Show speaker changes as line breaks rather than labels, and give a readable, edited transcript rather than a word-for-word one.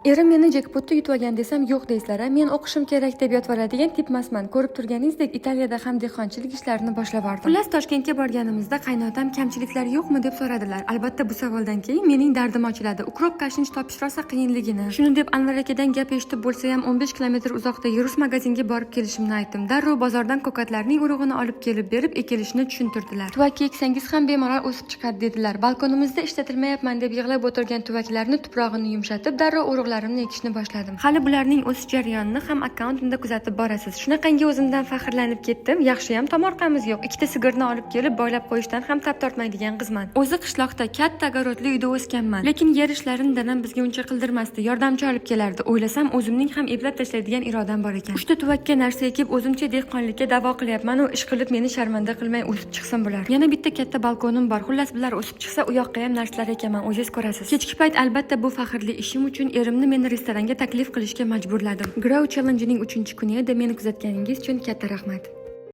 Erim meni jekpotda yutib olgan desam, yo'q deysizlar a. Men o'qishim kerak deb yotvoradigan tip emasman. Ko'rib turganingizdek, Italiyada ham dehqonchilik ishlarini boshlab yubordim. Xullas, Toshkentga borganimizda qaynotam kamchiliklar yo'qmi deb so'radilar. Albatta, bu savoldan keyin mening dardim ochiladi. Укроп, kashnich topish rosa qiyinligini. Shuni deb Anvar akadan gap eshitib bo'lsa ham, 15 kilometr uzoqdagi rus magazinga borib kelishimni aytdim. Darrov bozordan ko'katlarning urug'ini olib kelib berib, ekilishini tushuntirdilar. Tuvak eksangiz ham bemalol o'sib chiqadi dedilar. Balkonimizda ishlatilmayapman deb yig'lab o'tirgan tuvaklarni tuprog'ini yumshatib, darrov urug'larimni ekishni boshladim. Hali bularning o'sish jarayonini ham akkauntimda kuzatib borasiz. Shunaqangi o'zimdan faxrlanib ketdim. Yaxshiyam tomorqamiz yo'q. Ikkita sigirni olib kelib boylab qo'yishdan ham tap tortmaydigan qizman. O'zi qishloqda katta огород li uyda o'sganman. Lekin yer ishlarini dadam bizga uncha qildirmasdi. Yordamchi olib kelardi. O'ylasam, o'zimning ham eplab tashlaydigan irodam bor ekan. Uchta tuvakka narsa ekib, o'zimcha dehqonlikka da'vo qilyapman u ish qilib meni sharmanda qilmay o'sib chiqsin bular. Yana bitta katta balkonim bor. Xullas, bular o'sib chiqsa, u yoqqa ham narsalar ekaman, o'zingiz ko'rasiz. Kechki payt albatta bu faxrli ishim uchun erimni meni restoranga taklif qilishga majburladim. Grow challenge'ning 3-kuni edi. Meni kuzatganingiz uchun katta rahmat.